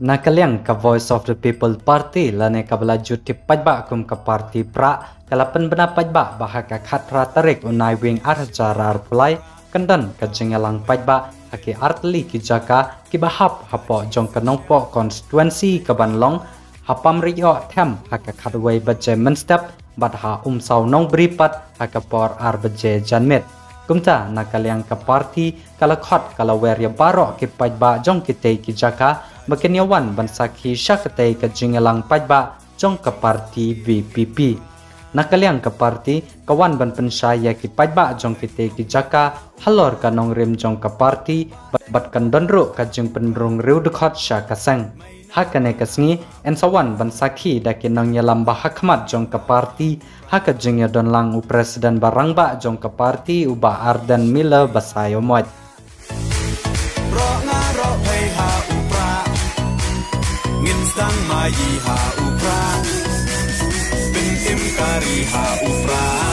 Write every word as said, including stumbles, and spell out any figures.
Na ka liang ka Voice of the People Party lane ka ba la jut ki paidbah kum ka party prah, ka la pynbna paidbah ba ha ka khatphra tarik u Naiwieng ar hajar arphew lai kan don ka jingïalang paidbah ha ki artylli ki jaka ki ba hap hapoh jong ka Nongpoh constituency ka ban long ha Pamrieh them ha ka khatwei baje mynstep bad ha Umsaw Nongbri pat ha ka por ar baje janmiet. Kumta na ka liang ka party ka la khot ka la wer ïa baroh ki paidbah jong kitei ki jaka ba kin ïa wan ban sakhi sha katei ka jingïalang paidbah jong ka party V P P. Na ka liang ka party ka wan ban pynshai ïa ki paidbah jong kitei ki jaka halor ka nongrim jong ka party bad, bad kan don ruh ka jingpynrung riew dkhot sha ka seng. Ha kane ka sngi yn sa wan ban sakhi da ki nongïalam ba ha khmat jong ka party ha ka jingïadon lang u president ba rangbah jong ka party u Bah Ardent Miller Basaiawmoit. Roh nga roh phei ha u prah. Ngin sdang mai ha u prah. Pyntim kari ha u prah.